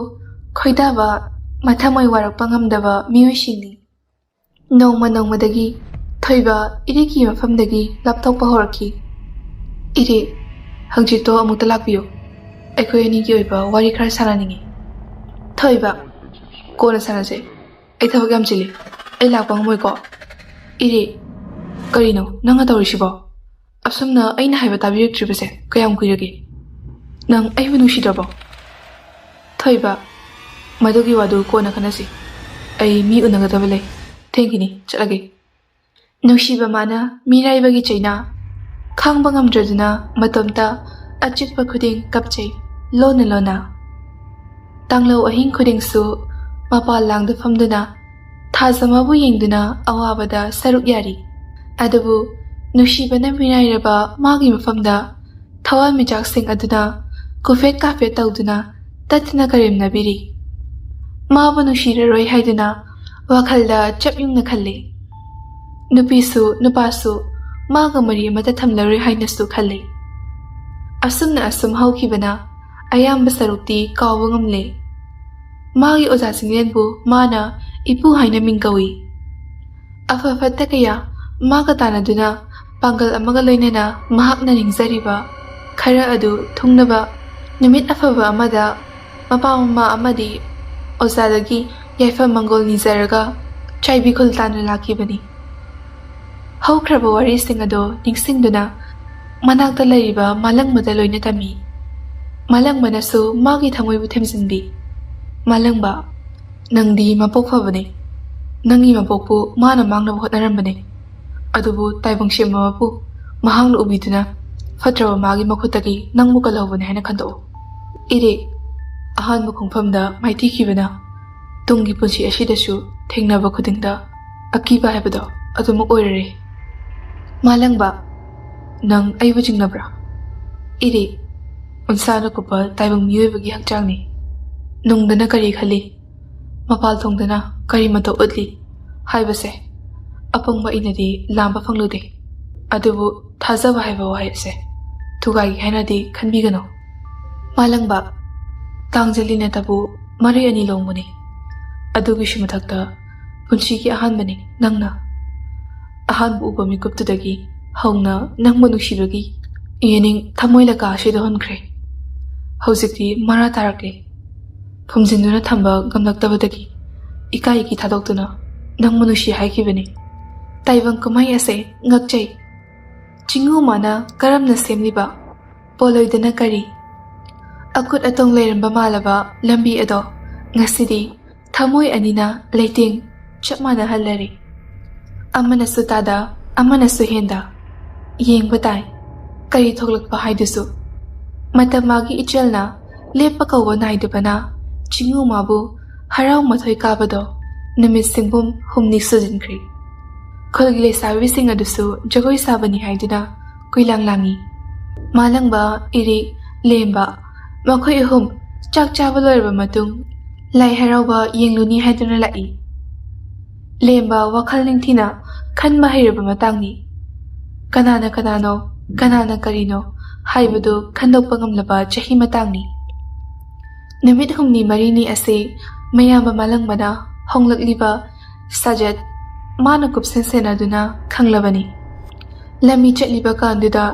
ꯈꯣꯏꯗꯥꯕ, ꯃꯊꯃꯣꯏ ꯋꯥꯔꯛꯄ ꯉꯝꯗꯕ ꯃꯤꯑꯣꯏꯁꯤꯡꯅꯤ꯫ ꯅꯣꯡꯃ ꯅꯣꯡꯃꯗꯒꯤ ꯊꯣꯏꯕ ꯏꯔꯤꯛꯀꯤ ꯃꯐꯝꯗꯒꯤ ꯂꯥꯞꯊꯣꯛꯄ ꯍꯧꯔꯛꯈꯤ꯫ "ꯏꯔꯤꯛ, ꯍꯪꯆꯤꯠꯇꯣ ꯑꯃꯨꯛꯇ ꯂꯥꯛꯄꯤꯌꯨ꯫ ꯑꯩꯈꯣꯏ ꯑꯅꯤꯒꯤ ꯑꯣꯏꯕ ꯋꯥꯔꯤ ꯈꯔ ꯁꯥꯟꯅꯅꯤꯡꯉꯤ꯫" "ꯊꯣꯏꯕ, ꯀꯣꯟꯅ ꯁꯥꯟꯅꯁꯦ꯫ ꯑꯩ ꯊꯕꯛ ꯌꯥꯝ ꯆꯤꯜꯂꯤ꯫ ꯑꯩ ꯂꯥꯛꯄ ꯉꯝꯃꯣꯏꯀꯣ꯫" "ꯏꯔꯤꯛ, ꯀꯔꯤꯅꯣ ꯅꯪꯅ ꯇꯧꯔꯤꯁꯤꯕꯣ? ꯑꯁꯨꯝꯅ ꯑꯩꯅ ꯍꯥꯏꯕ ꯇꯥꯕꯤꯔꯛꯇ꯭ꯔꯤꯕꯁꯦ ꯀꯌꯥꯝ ꯀꯨꯏꯔꯒꯦ? ꯅꯪ ꯑꯩꯕꯨ ꯅꯨꯡꯁꯤꯗ꯭ꯔꯕꯣ?" "ꯊꯣꯏꯕ, ꯃꯗꯨꯒꯤ ꯋꯥꯗꯨ ꯀꯣꯟꯅ ꯈꯟꯅꯁꯤ꯫ ꯑꯩ ꯃꯤ ꯎꯅꯒꯗꯕ ꯂꯩ꯫ ꯊꯦꯡꯈꯤꯅꯤ, ꯆꯠꯂꯒꯦ꯫" ꯅꯨꯡꯁꯤꯕ ꯃꯥꯅ ꯃꯤꯔꯥꯏꯕꯒꯤ ꯆꯩꯅꯥ ꯈꯥꯡꯕ ꯉꯝꯗ꯭ꯔꯗꯨꯅ ꯃꯇꯣꯝꯇ ꯑꯆꯤꯛꯄ ꯈꯨꯗꯤꯡ ꯀꯞꯆꯩ, ꯂꯣꯟꯅ ꯂꯣꯟꯅ꯫ ꯇꯥꯡꯂꯧ ꯑꯍꯤꯡ ꯈꯨꯗꯤꯡꯁꯨ ꯃꯄꯥꯜ ꯂꯥꯡꯗ ꯐꯝꯗꯨꯅ ꯊꯥꯖꯃꯕꯨ ꯌꯦꯡꯗꯨꯅ ꯑꯋꯥꯕꯗ ꯁꯔꯨꯛ ꯌꯥꯔꯤ꯫ ꯑꯗꯨꯕꯨ ꯅꯨꯡꯁꯤꯕꯅ ꯃꯤꯔꯥꯏꯔꯕ ꯃꯥꯒꯤ ꯃꯐꯝꯗ ꯊꯋꯥꯟꯃꯤꯆꯥꯛꯁꯤꯡ ꯑꯗꯨꯅ ꯀꯨꯐꯦꯠ ꯀꯥꯐꯦꯠ ꯇꯧꯗꯨꯅ ꯇꯠꯇꯅ ꯀꯔꯦꯝꯅꯕꯤꯔꯤ꯫ ꯃꯥꯕꯨ ꯅꯨꯡꯁꯤꯔꯔꯣꯏ ꯍꯥꯏꯗꯨꯅ ꯋꯥꯈꯜꯗ ꯆꯞ ꯌꯨꯡꯅ ꯈꯜꯂꯤ꯫ ꯅꯨꯄꯤꯁꯨ ꯅꯨꯄꯥꯁꯨ ꯃꯥꯒ ꯃꯔꯤ ꯑꯃꯠꯇ ꯊꯝꯂꯔꯣꯏ ꯍꯥꯏꯅꯁꯨ ꯈꯜꯂꯤ꯫ ꯑꯁꯨꯝꯅ ꯑꯁꯨꯝ ꯍꯧꯈꯤꯕꯅ ꯑꯌꯥꯝꯕ ꯁꯔꯨꯛꯇꯤ ꯀꯥꯎꯕ ꯉꯝꯂꯦ꯫ ꯃꯥꯒꯤ ꯑꯣꯖꯥ ꯆꯤꯡꯂꯦꯟꯕꯨ ꯃꯥꯅ ꯏꯄꯨ ꯍꯥꯏꯅ ꯃꯤꯡ ꯀꯧꯏ꯫ ꯑꯐ ꯐꯠꯇ ꯀꯌꯥ ꯃꯥꯒ ꯇꯥꯟꯅꯗꯨꯅ ꯄꯥꯡꯒꯜ ꯑꯃꯒ ꯂꯣꯏꯅꯅ ꯃꯍꯥꯛꯅ ꯅꯤꯡꯖꯔꯤꯕ ꯈꯔ ꯑꯗꯨ ꯊꯨꯡꯅꯕ ꯅꯨꯃꯤꯠ ꯑꯐꯕ ꯑꯃꯗ ꯃꯄꯥ ꯃꯃꯥ ꯑꯃꯗꯤ ꯑꯣꯖꯥꯗꯒꯤ ꯌꯥꯏꯐ ꯃꯪꯒꯣꯜ ꯅꯤꯖꯔꯒ ꯆꯥꯏꯕꯤ ꯈꯨꯜ ꯇꯥꯟꯅ ꯂꯥꯛꯈꯤꯕꯅꯤ꯫ ꯍꯧꯈ꯭ꯔꯕ ꯋꯥꯔꯤꯁꯤꯡ ꯑꯗꯣ ꯅꯤꯡꯁꯤꯡꯗꯨꯅ ꯃꯅꯥꯛꯇ ꯂꯩꯔꯤꯕ ꯃꯥꯂꯪꯕꯗ ꯂꯣꯏꯅ ꯇꯝꯃꯤ꯫ ꯃꯥꯂꯪꯕꯅꯁꯨ ꯃꯥꯒꯤ ꯊꯃꯣꯏꯕꯨ ꯊꯦꯝꯖꯤꯟꯕꯤ꯫ "ꯃꯥꯂꯪꯕ, ꯅꯪꯗꯤ ꯃꯄꯣꯛ ꯐꯕꯅꯤ꯫ ꯅꯪꯒꯤ ꯃꯄꯣꯛꯄꯨ ꯃꯥꯅ ꯃꯥꯡꯅꯕ ꯍꯣꯠꯅꯔꯝꯕꯅꯤ꯫ ꯑꯗꯨꯕꯨ ꯇꯥꯏꯕꯪ ꯁꯦꯝꯕ ꯃꯄꯨ ꯃꯍꯥꯛꯅ ꯎꯕꯤꯗꯨꯅ ꯐꯠꯇ꯭ꯔꯕ ꯃꯥꯒꯤ ꯃꯈꯨꯠꯇꯒꯤ ꯅꯪꯕꯨ ꯀꯜꯍꯧꯕꯅꯤ ꯍꯥꯏꯅ ꯈꯟꯗꯣꯛꯎ꯫ ꯏꯔꯦ, ꯑꯍꯥꯟꯕ ꯈꯣꯡꯐꯝꯗ ꯃꯥꯏꯊꯤꯈꯤꯕꯅ ꯇꯨꯡꯒꯤ ꯄꯨꯟꯁꯤ ꯑꯁꯤꯗꯁꯨ ꯊꯦꯡꯅꯕ ꯈꯨꯗꯤꯡꯗ ꯑꯀꯤꯕ ꯍꯥꯏꯕꯗꯣ ꯑꯗꯨꯃꯛ ꯑꯣꯏꯔꯔꯦ꯫ ꯃꯥꯂꯪꯕ, ꯅꯪ ꯑꯩꯕꯨ ꯆꯤꯡꯅꯕ꯭ꯔꯥ? ꯏꯔꯦ, ꯎꯟꯁꯥꯅ ꯀꯨꯞꯄ ꯇꯥꯏꯕꯪ ꯃꯤꯑꯣꯏꯕꯒꯤ ꯍꯛꯆꯥꯡꯅꯤ꯫ ꯅꯨꯡꯗꯅ ꯀꯔꯤ ꯈꯜꯂꯤ? ꯃꯄꯥꯜ ꯊꯣꯡꯗꯅ ꯀꯔꯤ ꯃꯇꯧ ꯎꯠꯂꯤ ꯍꯥꯏꯕꯁꯦ ꯑꯄꯪꯕ ꯑꯩꯅꯗꯤ ꯂꯥꯝꯕ ꯐꯪꯂꯨꯗꯦ꯫ ꯑꯗꯨꯕꯨ ꯊꯥꯖꯕ ꯍꯥꯏꯕ ꯋꯥꯍꯩ ꯑꯁꯦ ꯊꯨꯒꯥꯏꯒꯦ ꯍꯥꯏꯅꯗꯤ ꯈꯟꯕꯤꯒꯅꯨ꯫ ꯃꯥꯂꯪꯕ, ꯇꯥꯡꯖ ꯂꯤꯅꯇꯕꯨ ꯃꯔꯩ ꯑꯅꯤ ꯂꯣꯡꯕꯅꯤ꯫ ꯑꯗꯨꯒꯤꯁꯨ ꯃꯊꯛꯇ ꯄꯨꯟꯁꯤꯒꯤ ꯑꯍꯥꯟꯕꯅꯤ ꯅꯪꯅ꯫ ꯑꯍꯥꯟꯕ ꯎꯕ ꯃꯤꯀꯨꯞꯇꯨꯗꯒꯤ ꯍꯧꯅ ꯅꯪꯕꯨ ꯅꯨꯡꯁꯤꯕꯒꯤ ꯌꯦꯅꯤꯡ ꯊꯃꯣꯏ ꯂꯀꯥ ꯑꯁꯤꯗ ꯍꯣꯟꯈ꯭ꯔꯦ꯫ ꯍꯧꯖꯤꯛꯇꯤ ꯃꯔꯥ ꯇꯥꯔꯛꯂꯦ꯫ ꯐꯨꯝꯖꯤꯟꯗꯨꯅ ꯊꯝꯕ ꯉꯝꯂꯛꯇꯕꯗꯒꯤ ꯏꯀꯥꯏ ꯏꯀꯤ ꯊꯥꯗꯣꯛꯇꯨꯅ ꯅꯪꯕꯨ ꯅꯨꯡꯁꯤ ꯍꯥꯏꯈꯤꯕꯅꯤ꯫ ꯇꯥꯏꯕꯪ ꯀꯨꯝꯍꯩ ꯑꯁꯦ ꯉꯛꯆꯩ꯫ ꯆꯤꯡꯉꯨ ꯃꯥꯅ ꯀꯔꯝꯅ ꯁꯦꯝꯂꯤꯕ? ꯄꯣꯂꯣꯏꯗꯅ ꯀꯔꯤ? ꯑꯀꯨꯠ ꯑꯇꯣꯡ ꯂꯩꯔꯝꯕ ꯃꯥꯜꯂꯕ ꯂꯝꯕꯤ ꯑꯗꯣ ꯉꯁꯤꯗꯤ ꯊꯃꯣꯏ ꯑꯅꯤꯅ ꯂꯩꯇꯦꯡ ꯆꯞ ꯃꯥꯟꯅꯍꯜꯂꯔꯦ꯫ ꯑꯃꯅꯁꯨ ꯇꯥꯗ, ꯑꯃꯅꯁꯨ ꯍꯦꯟꯗ꯫ ꯌꯦꯡꯕ ꯇꯥꯏ, ꯀꯔꯤ ꯊꯣꯛꯂꯛꯄ ꯍꯥꯏꯗꯨꯁꯨ꯫ ꯃꯇꯝ ꯃꯥꯒꯤ ꯏꯆꯦꯜꯅ ꯂꯦꯞꯄ ꯀꯧꯕ ꯅꯥꯏꯗꯕꯅ ꯆꯤꯡꯉꯨ ꯃꯥꯕꯨ ꯍꯔꯥꯎ ꯃꯊꯣꯏ ꯀꯥꯕꯗꯣ ꯅꯨꯃꯤꯠ ꯁꯤꯡꯕꯨꯝ ꯍꯨꯝꯅꯤ ꯁꯨꯖꯤꯟꯈ꯭ꯔꯦ꯫ ꯈꯨꯜꯒꯤ ꯂꯩꯁꯥꯕꯤꯁꯤꯡ ꯑꯗꯨꯁꯨ ꯖꯒꯣꯏ ꯁꯥꯕꯅꯤ ꯍꯥꯏꯗꯨꯅ ꯀꯣꯏꯂꯥꯡ ꯂꯥꯡꯏ꯫ ꯃꯥꯂꯪꯕ, ꯏꯔꯤ, ꯂꯦꯝꯕ, ꯃꯈꯣꯏ ꯑꯍꯨꯝ ꯆꯥꯛ ꯆꯥꯕ ꯂꯣꯏꯔꯕ ꯃꯇꯨꯡ ꯂꯥꯏ ꯍꯔꯥꯎꯕ ꯌꯦꯡꯂꯨꯅꯤ ꯍꯥꯏꯗꯨꯅ ꯂꯥꯛꯏ꯫ ꯂꯦꯝꯕ ꯋꯥꯈꯜ ꯅꯤꯡꯊꯤꯅ ꯈꯟꯕ ꯍꯩꯔꯕ ꯃꯇꯥꯡꯅꯤ꯫ ꯀꯅꯥꯅ ꯀꯅꯥꯅꯣ, ꯀꯅꯥꯅ ꯀꯔꯤꯅꯣ ꯍꯥꯏꯕꯗꯨ ꯈꯟꯗꯣꯛꯄ ꯉꯝꯂꯕ ꯆꯍꯤ ꯃꯇꯥꯡꯅꯤ꯫ ꯅꯨꯃꯤꯠ ꯍꯨꯝꯅꯤ ꯃꯔꯤꯅꯤ ꯑꯁꯤ ꯃꯌꯥꯝꯕ ꯃꯥꯂꯪꯕꯅ ꯍꯣꯡꯂꯛꯂꯤꯕ ꯁꯥꯖꯠ ꯃꯥꯅ ꯀꯨꯞꯁꯦꯟ ꯁꯦꯟꯅꯗꯨꯅ ꯈꯪꯂꯕꯅꯤ꯫ ꯂꯝꯕꯤ ꯆꯠꯂꯤꯕ ꯀꯥꯟꯗꯨꯗ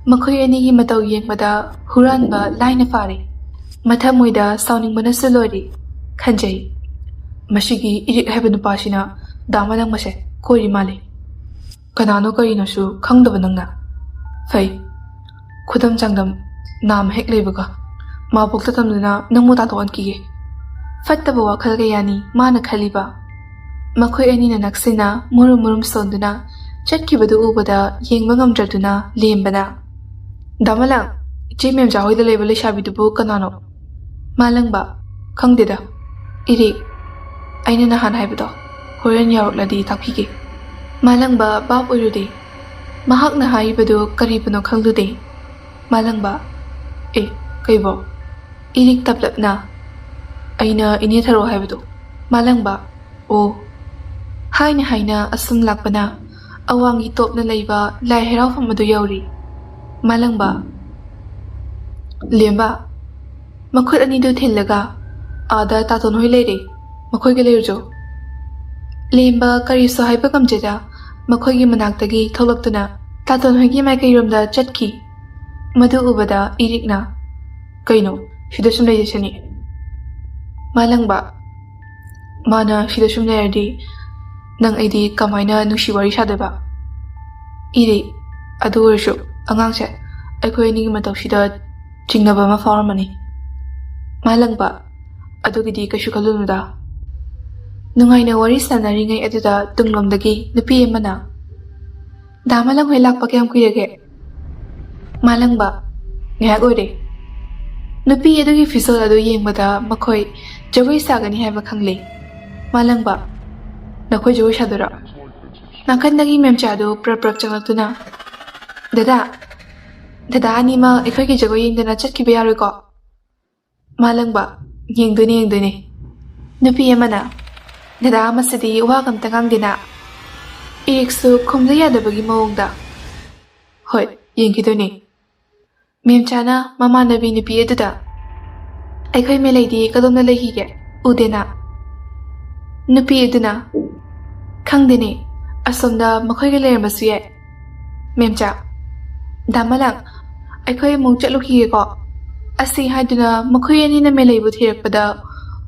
ꯃꯈꯣꯏ ꯑꯅꯤꯒꯤ ꯃꯇꯧ ꯌꯦꯡꯕꯗ ꯍꯨꯔꯥꯟꯕ ꯂꯥꯏꯅ ꯐꯥꯔꯦ꯫ ꯃꯊꯃꯣꯏꯗ ꯁꯥꯎꯅꯤꯡꯕꯅꯁꯨ ꯂꯣꯏꯔꯦ ꯈꯟꯖꯩ꯫ ꯃꯁꯤꯒꯤ ꯏꯔꯤꯛ ꯍꯥꯏꯕ ꯅꯨꯄꯥꯁꯤꯅ ꯗꯥ ꯃꯥꯂꯪꯕꯁꯦ ꯀꯣꯏꯔꯤ ꯃꯥꯜꯂꯦ꯫ ꯀꯅꯥꯅꯣ ꯀꯔꯤꯅꯣꯁꯨ ꯈꯪꯗꯕ ꯅꯪꯅ? ꯐꯩ, ꯈꯨꯗꯝ ꯆꯥꯡꯗꯝ ꯅꯥꯝꯃ ꯍꯦꯛ ꯂꯩꯕꯒ ꯃꯥꯕꯣꯛꯇ ꯇꯝꯗꯨꯅ ꯅꯪꯕꯨ ꯇꯥꯟꯊꯣꯛꯍꯟꯈꯤꯒꯦ꯫ ꯐꯠꯇꯕ ꯋꯥꯈꯜ ꯀꯌꯥꯅꯤ ꯃꯥꯅ ꯈꯜꯂꯤꯕ꯫ ꯃꯈꯣꯏ ꯑꯅꯤꯅ ꯅꯛꯁꯤꯟꯅ ꯃꯨꯔꯨꯝ ꯃꯨꯔꯨꯝ ꯁꯣꯟꯗꯨꯅ ꯆꯠꯈꯤꯕꯗꯨ ꯎꯕꯗ ꯌꯦꯡꯕ ꯉꯝꯗ꯭ꯔꯗꯨꯅ ꯂꯦꯝꯕꯅ, "ꯗꯥ ꯃꯂꯪ, ꯏꯆꯦ ꯃꯦꯝꯆꯥ ꯍꯣꯏꯗ ꯂꯩꯕ ꯂꯩꯁꯥꯕꯤꯗꯨꯕꯨ ꯀꯅꯥꯅꯣ?" ꯃꯥꯂꯪꯕ, "ꯈꯪꯗꯦꯗ꯫ ꯏꯔꯤꯛ, ꯑꯩꯅ ꯅꯍꯥꯟ ꯍꯥꯏꯕꯗꯣ, ꯍꯣꯔꯦꯟ ꯌꯥꯎꯔꯛꯂꯗꯤ ꯇꯥꯛꯄꯤꯒꯦ꯫" ꯃꯥꯂꯪꯕ ꯚꯥꯞ ꯑꯣꯏꯔꯨꯗꯦ꯫ ꯃꯍꯥꯛꯅ ꯍꯥꯏꯔꯤꯕꯗꯨ ꯀꯔꯤꯕꯨꯅꯣ ꯈꯪꯂꯨꯗꯦ꯫ ꯃꯥꯂꯪꯕ, "ꯑꯦ, ꯀꯩꯕꯣ?" ꯏꯔꯤꯛ ꯇꯞꯂꯞꯅ, "ꯑꯩꯅ ꯏꯅꯦ ꯊꯔꯣ ꯍꯥꯏꯕꯗꯣ꯫" ꯃꯥꯂꯪꯕ, "ꯑꯣ꯫" ꯍꯥꯏꯅ ꯍꯥꯏꯅ ꯑꯁꯨꯝ ꯂꯥꯛꯄꯅ ꯑꯋꯥꯡꯒꯤ ꯇꯣꯞꯅ ꯂꯩꯕ ꯂꯥꯏ ꯍꯔꯥꯎꯐꯝ ꯑꯗꯨ ꯌꯧꯔꯤ꯫ ꯃꯥꯂꯪꯕ, "ꯂꯦꯝꯕ, ꯃꯈꯨꯠ ꯑꯅꯤꯗꯨ ꯊꯤꯜꯂꯒ, ꯑꯥꯗ ꯇꯥꯇꯣꯟ ꯍꯣꯏ ꯂꯩꯔꯦ, ꯃꯈꯣꯏꯒ ꯂꯩꯔꯨꯆꯣ꯫" ꯂꯦꯝꯕ ꯀꯔꯤꯁꯨ ꯍꯥꯏꯕ ꯉꯝꯖꯗ ꯃꯈꯣꯏꯒꯤ ꯃꯅꯥꯛꯇꯒꯤ ꯊꯣꯛꯂꯛꯇꯨꯅ ꯇꯥꯇꯣꯟ ꯍꯣꯏꯒꯤ ꯃꯥꯏꯀꯩꯔꯣꯝꯗ ꯆꯠꯈꯤ꯫ ꯃꯗꯨ ꯎꯕꯗ ꯏꯔꯤꯛꯅ, "ꯀꯩꯅꯣ, ꯁꯤꯗ ꯁꯨꯝ ꯂꯩꯖꯁꯅꯤ?" ꯃꯥꯂꯪꯕ, "ꯃꯥꯅ ꯁꯤꯗ ꯁꯨꯝ ꯂꯩꯔꯗꯤ ꯅꯪ ꯑꯩꯗꯤ ꯀꯃꯥꯏꯅ ꯅꯨꯡꯁꯤ ꯋꯥꯔꯤ ꯁꯥꯗꯣꯏꯕ?" ꯏꯔꯤꯛ, "ꯑꯗꯨ ꯑꯣꯏꯔꯁꯨ ꯑꯉꯥꯡꯁꯦ ꯑꯩꯈꯣꯏ ꯑꯅꯤꯒꯤ ꯃꯇꯧꯁꯤꯗ ꯆꯤꯡꯅꯕ ꯑꯃ ꯐꯥꯎꯔꯝꯃꯅꯤ꯫" ꯃꯥꯂꯪꯕ, "ꯑꯗꯨꯒꯤꯗꯤ ꯀꯩꯁꯨ ꯈꯜꯂꯨꯅꯨꯗ꯫" ꯅꯨꯡꯉꯥꯏꯅ ꯋꯥꯔꯤ ꯁꯥꯟꯅꯔꯤꯉꯩ ꯑꯗꯨꯗ ꯇꯨꯡꯂꯣꯝꯗꯒꯤ ꯅꯨꯄꯤ ꯑꯃꯅ, "ꯗꯥ ꯃꯥꯂꯪ ꯍꯣꯏ ꯂꯥꯛꯄ ꯀꯌꯥꯝ ꯀꯨꯏꯔꯒꯦ?" ꯃꯥꯂꯪꯕ, "ꯉꯥꯏꯍꯥꯛ ꯑꯣꯏꯔꯦ꯫" ꯅꯨꯄꯤ ꯑꯗꯨꯒꯤ ꯐꯤꯖꯣꯜ ꯑꯗꯨ ꯌꯦꯡꯕꯗ ꯃꯈꯣꯏ ꯖꯒꯣꯏ ꯁꯥꯒꯅꯤ ꯍꯥꯏꯕ ꯈꯪꯂꯦ꯫ ꯃꯥꯂꯪꯕ, "ꯅꯈꯣꯏ ꯖꯒꯣꯏ ꯁꯥꯗꯣꯏꯔꯣ?" ꯅꯥꯀꯟꯗꯒꯤ ꯃꯦꯝꯆꯥꯗꯨ ꯄ꯭ꯔꯞ ꯄ꯭ꯔꯞ ꯆꯪꯂꯛꯇꯨꯅ, "ꯗꯗꯥ, ꯗꯗꯥ ꯑꯅꯤꯃꯛ ꯑꯩꯈꯣꯏꯒꯤ ꯖꯒꯣꯏ ꯌꯦꯡꯗꯅ ꯆꯠꯈꯤꯕ ꯌꯥꯔꯣꯏꯀꯣ?" ꯃꯥꯂꯪꯕ, "ꯌꯦꯡꯗꯣꯏꯅꯦ, ꯌꯦꯡꯗꯣꯏꯅꯦ꯫" ꯅꯨꯄꯤ ꯑꯃꯅ, "ꯗꯗꯥ ꯑꯃꯁꯤꯗꯤ ꯋꯥꯒ ꯑꯝꯇ ꯉꯥꯡꯗꯦꯅ?" ꯏꯔꯤꯛꯁꯨ ꯈꯨꯝꯗ ꯌꯥꯗꯕꯒꯤ ꯃꯑꯣꯡꯗ, "ꯍꯣꯏ, ꯌꯦꯡꯈꯤꯗꯣꯏꯅꯦ꯫" ꯃꯦꯝꯆꯥꯅ ꯃꯃꯥꯟꯅꯕꯤ ꯅꯨꯄꯤ ꯑꯗꯨꯗ, "ꯑꯩꯈꯣꯏ ꯃꯦꯂꯩꯗꯤ ꯀꯗꯣꯝꯗ ꯂꯩꯈꯤꯒꯦ? ꯎꯗꯦꯅ?" ꯅꯨꯄꯤ ꯑꯗꯨꯅ, "ꯈꯪꯗꯦꯅꯦ, ꯑꯁꯣꯝꯗ ꯃꯈꯣꯏꯒ ꯂꯩꯔꯝꯕꯁꯨ ꯌꯥꯏ꯫" ꯃꯦꯝꯆꯥ, "ꯗꯥ ꯃꯥꯂꯪ, ꯑꯩꯈꯣꯏ ꯑꯃꯨꯛ ꯆꯠꯂꯨꯈꯤꯒꯦꯀꯣ꯫" ꯑꯁꯤ ꯍꯥꯏꯗꯨꯅ ꯃꯈꯣꯏ ꯑꯅꯤꯅ ꯃꯦꯂꯩꯕꯨ ꯊꯤꯔꯛꯄꯗ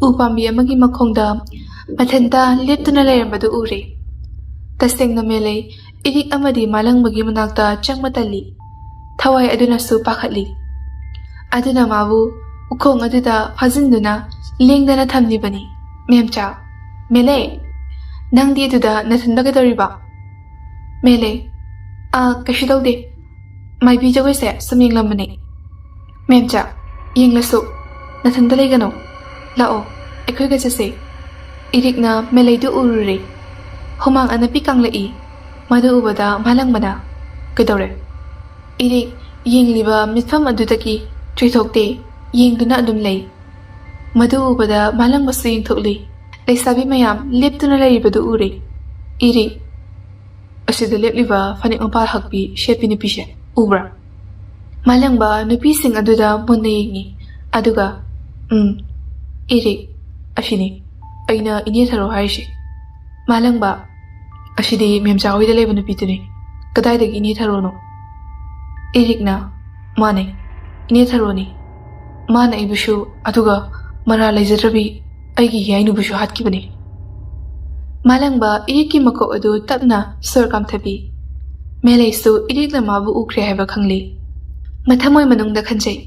ꯎ ꯄꯥꯝꯕꯤ ꯑꯃꯒꯤ ꯃꯈꯣꯡꯗ ꯃꯊꯟꯇ ꯂꯦꯞꯇꯨꯅ ꯂꯩꯔꯝꯕꯗꯨ ꯎꯔꯦ꯫ ꯇꯁꯦꯡꯅ ꯃꯦꯂꯩ ꯏꯔꯤꯛ ꯑꯃꯗꯤ ꯃꯥꯂꯪꯕꯒꯤ ꯃꯅꯥꯛꯇ ꯆꯪꯕ ꯇꯜꯂꯤ꯫ ꯊꯋꯥꯏ ꯑꯗꯨꯅꯁꯨ ꯄꯥꯈꯠꯂꯤ꯫ ꯑꯗꯨꯅ ꯃꯥꯕꯨ ꯎꯈꯣꯡ ꯑꯗꯨꯗ ꯐꯥꯖꯤꯟꯗꯨꯅ ꯂꯦꯡꯗꯅ ꯊꯝꯂꯤꯕꯅꯤ꯫ ꯃꯦꯝꯆꯥ, "ꯃꯦꯂꯩ, "ꯅꯪꯗꯤ ꯑꯗꯨꯗ ꯅꯊꯟꯗ ꯀꯩꯗꯧꯔꯤꯕ?" ꯃꯦꯂꯩ, "ꯑꯥ, ꯀꯩꯁꯨ ꯇꯧꯗꯦ꯫ ꯃꯥꯏꯕꯤ ꯖꯒꯣꯏꯁꯦ ꯁꯨꯝ ꯌꯦꯡꯂꯝꯕꯅꯦ꯫" ꯃꯦꯝꯆꯥ, "ꯌꯦꯡꯂꯁꯨ, ꯅꯊꯟꯗ ꯂꯩꯒꯅꯨ꯫ ꯂꯥꯛꯑꯣ, ꯑꯩꯈꯣꯏꯒ ꯆꯠꯁꯦ꯫" ꯏꯔꯤꯛꯅ ꯃꯦꯂꯩꯗꯨ ꯎꯔꯨꯔꯦ꯫ ꯍꯨꯃꯥꯡ ꯑꯅꯞꯄꯤ ꯀꯥꯡꯂꯛꯏ꯫ ꯃꯗꯨ ꯎꯕꯗ ꯃꯥꯂꯪꯕꯅ, "ꯀꯩꯗꯧꯔꯦ?" ꯏꯔꯤꯛ ꯌꯦꯡꯂꯤꯕ ꯃꯤꯠꯐꯝ ꯑꯗꯨꯗꯒꯤ ꯆꯣꯏꯊꯣꯛꯇꯦ, ꯌꯦꯡꯗꯨꯅ ꯑꯗꯨꯝ ꯂꯩ꯫ ꯃꯗꯨ ꯎꯕꯗ ꯃꯥꯂꯪꯕꯁꯨ ꯌꯦꯡꯊꯣꯛꯂꯤ꯫ ꯂꯩꯁꯥꯕꯤ ꯃꯌꯥꯝ ꯂꯦꯞꯇꯨꯅ ꯂꯩꯔꯤꯕꯗꯨ ꯎꯔꯦ꯫ ꯏꯔꯤꯛ, "ꯑꯁꯤꯗ ꯂꯦꯞꯂꯤꯕ ꯐꯅꯦꯛ ꯃꯄꯥꯜ ꯍꯛꯄꯤ ꯁꯦꯠꯄꯤ ꯅꯨꯄꯤꯁꯦ ꯎꯕ꯭ꯔꯥ?" ꯃꯥꯂꯪꯕ ꯅꯨꯄꯤꯁꯤꯡ ꯑꯗꯨꯗ ꯃꯨꯟꯅ ꯌꯦꯡꯉꯤ, ꯑꯗꯨꯒ, "ꯎꯝ, ꯏꯔꯤꯛ, ꯑꯁꯤꯅꯤ ꯑꯩꯅ ꯏꯅꯦ ꯊꯔꯣ ꯍꯥꯏꯔꯤꯁꯦ꯫" ꯃꯥꯂꯪꯕ, "ꯑꯁꯤꯗꯤ ꯃꯦꯝꯆꯥ ꯍꯣꯏꯗ ꯂꯩꯕ ꯅꯨꯄꯤꯗꯨꯅꯤ꯫ ꯀꯗꯥꯏꯗꯒꯤ ꯏꯅꯦ ꯊꯔꯣꯅꯣ?" ꯏꯔꯤꯛꯅ, "ꯃꯥꯅꯦ, ꯏꯅꯦ ꯊꯔꯣꯅꯤ꯫ ꯃꯥꯅ ꯑꯩꯕꯨꯁꯨ, ꯑꯗꯨꯒ ꯃꯔꯥꯜ ꯂꯩꯖꯗ꯭ꯔꯕꯤ ꯑꯩꯒꯤ ꯌꯥꯏꯅꯨꯕꯨꯁꯨ ꯍꯥꯠꯈꯤꯕꯅꯤ꯫" ꯃꯥꯂꯪꯕ ꯏꯔꯤꯛꯀꯤ ꯃꯀꯣꯛ ꯑꯗꯨ ꯇꯞꯅ ꯁꯣꯔ ꯀꯥꯝꯊꯕꯤ꯫ ꯃꯦꯂꯩꯁꯨ ꯏꯔꯤꯛꯅ ꯃꯥꯕꯨ ꯎꯈ꯭ꯔꯦ ꯍꯥꯏꯕ ꯈꯪꯂꯤ꯫ ꯃꯊꯃꯣꯏ ꯃꯅꯨꯡꯗ ꯈꯟꯖꯩ,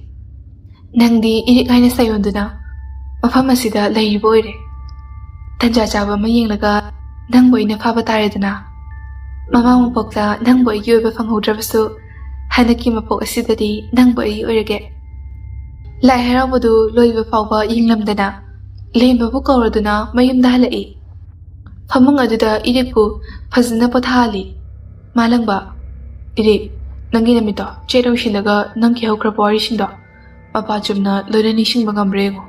"ꯅꯪꯗꯤ ꯏꯔꯤꯛ ꯍꯥꯏꯅ ꯁꯥꯌꯣꯟꯗꯨꯅ ꯃꯐꯝ ꯑꯁꯤꯗ ꯂꯩꯔꯤꯕ ꯑꯣꯏꯔꯦ꯫ ꯇꯟꯖꯥ ꯆꯥꯕ ꯑꯃ ꯌꯦꯡꯂꯒ ꯅꯪꯕꯨ ꯑꯩꯅ ꯐꯥꯕ ꯇꯥꯔꯦꯗꯅ꯫ ꯃꯃꯥ ꯃꯄꯣꯛꯇ ꯅꯪꯕꯨ ꯑꯩꯒꯤ ꯑꯣꯏꯕ ꯐꯪꯍꯧꯗ꯭ꯔꯕꯁꯨ, ꯍꯟꯗꯛꯀꯤ ꯃꯄꯣꯛ ꯑꯁꯤꯗꯗꯤ ꯅꯪꯕꯨ ꯑꯩꯒꯤ ꯑꯣꯏꯔꯒꯦ꯫" ꯂꯥꯏ ꯍꯔꯥꯎꯕꯗꯨ ꯂꯣꯏꯕ ꯐꯥꯎꯕ ꯌꯦꯡꯂꯝꯗꯅ ꯂꯦꯝꯕꯕꯨ ꯀꯧꯔꯗꯨꯅ ꯃꯌꯨꯝꯗ ꯍꯜꯂꯛꯏ꯫ ꯐꯃꯨꯡ ꯑꯗꯨꯗ ꯏꯔꯤꯛꯄꯨ ꯐꯖꯅ ꯄꯣꯊꯥꯍꯜꯂꯤ꯫ ꯃꯥꯂꯪꯕ, "ꯏꯔꯤꯛ, ꯅꯪꯒꯤ ꯅꯃꯤꯠꯇꯣ ꯆꯦꯠ ꯑꯣꯏꯁꯤꯜꯂꯒ ꯅꯪ ꯀꯤꯍꯧꯈ꯭ꯔꯕ ꯋꯥꯔꯤꯁꯤꯡꯗꯣ ꯃꯄꯥ ꯆꯨꯝꯅ ꯂꯣꯏꯅ ꯅꯤꯡꯁꯤꯡꯕ ꯉꯝꯕ꯭ꯔꯥ ꯌꯦꯡꯉꯨ꯫